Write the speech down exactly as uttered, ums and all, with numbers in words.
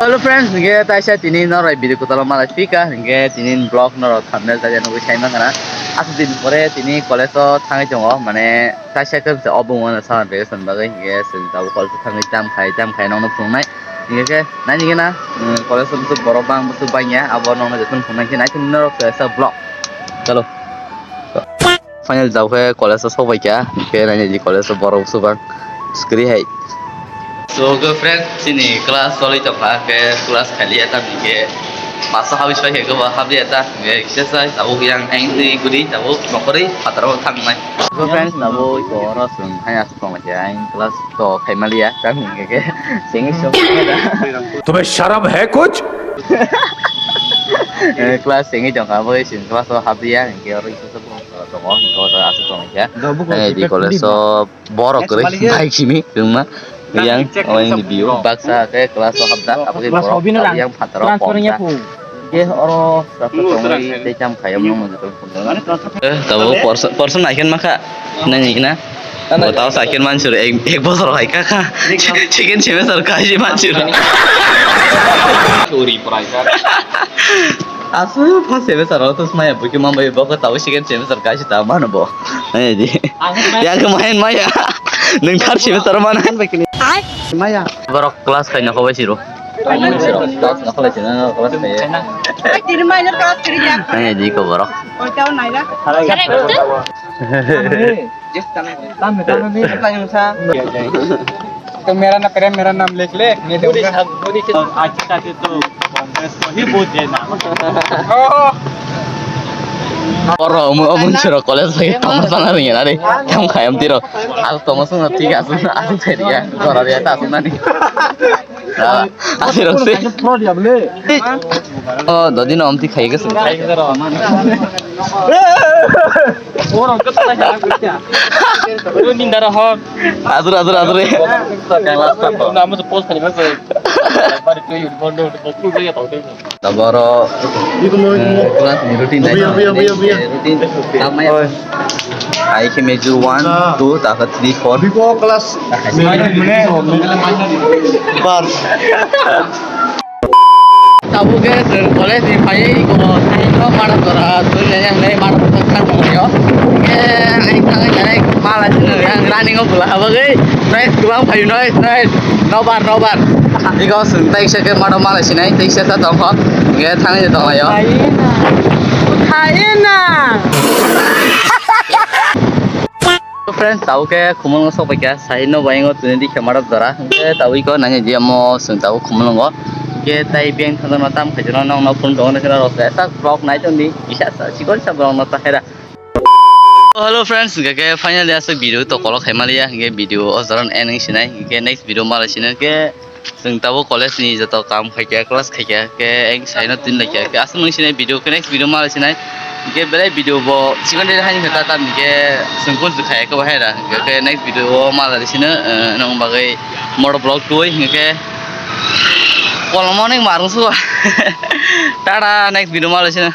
Hello friends, hingke taisa tini norok video kotolo malai pika, hingke tini vlog norok thumbnail taisa nugui sai mankha na. Aswk din pore tini college o thangwi tongo, mane taisa khe se obo wngmano summer vacation bagwi, hingke chwng tabuk college o thangwi jam khai, jam khai nokno phunuknai. Hingke khe naini gana, mm, college o bwswk borok bang, bwswk bangya, abo nokno jotono phunuknai khe naitong norok se vlog. Chalo. Final jab khe college o sokbai kha, hingke naini di college o borok bwswk bang, screen hai. So, good friend, chini class cholwi tongkha, hingke class khailiya ta, hingke masa habwi soi khe goba habliya ta, hingke kisa sai tabuk yang ang twi guri tabuk nokhorwi phataro thangnai. Good friend, tabuk iko oro chwng hai aswk tonglaikha, ang class to khaimaliya, tamo hingke khe sengwi sokha da. तुम्हें शर्म है कुछ? Eh, class sengwi tongkha, abo chwng class o habliya, hingke oro kisa tongo, hingke oro aswk tonglaikha. Eh, di college o borok kwrwi bike simi kwbangma. Yang, oh, yang di view. Baksa ke class o habda, abo ke borok yang phataro transfer ya pom. Ke oro, satu tongwi tei jam khaiyam nung nung. Eh, tabuk portion, portion naikin maka. Nang ikna. O tao sakir mansur ek, ek bosor hai kaka. Second semester kaji mansur. Churi prai ka. Asu first semester o to smaya buki mambai boko tao second semester kaji ta mano bo. Hai di. Ya ke main maya. Nung third semester mana? Maya. Borok class khaina khabai siro. Class na khabai siro, class khabai. Ai, tini minor class kiri ya. Hai di ko borok. Oi, tao nai la. Tame, tame ni. तो मेरा ना प्रेम, मेरा नाम लिख ले, ये दूंगा। आज तक तो Congress को ही वोट देना। Oh. Oro omo, omo chiro college lagi tama sana ringa nari. Tam khayam tiro. Al tama sana tiga sana, al theriya. Gora riya ta sana ni. Ah, asiro se. Oh, dodi no omti khai gese. Azur, azur, azur. Taboro, eh, class ni routine nai. Routine. Tamai. Hai khe major one, two, takha three, four. Biko class. Bar. Tabuk khe chwng college ni phaiwi iko thaino mara jora twi lai yang lai mara jora kha tonglaio. Khe ai thangwi direct mala sino yang running o bwla habagwi noise kwbang phaio, noise, noise, nobar, nobar. Iko chwng taisa khe mara mala sinai taisa ta tongkho. Khe thangwi tonglaio. Uthai na. Friends, tabuk khe Khumulwngo sokbai kha, sai no bai ngo tini di khe mara jora. Hingke tabuk iko nanya di amo chwng tabuk Khumulwngo. Hingke tai beng thangno tam khaijano nong no phone tongo na khe rok sa vlog nai tong di. Isa sa sikon sa vlog no ta khaira. Hello friends, hingke khe finally aswk video to kolok khai maliya. Hingke video o joran ending sinai. Hingke next video malai sinai khe Chwng tabuk college ni joto kam khaikha, class khaikha, khe ang saino tin laikha, khe aswk nung sinai video, khe next video malai sinai, khe belai video bo chikon de haini khe tatam khe chwng kun chwng khaya khe bahai ra, khe next video o malai sino, eh, nung bagwi motor vlog twi, khe kolom onek marung suwa. Tata, next video malai sino.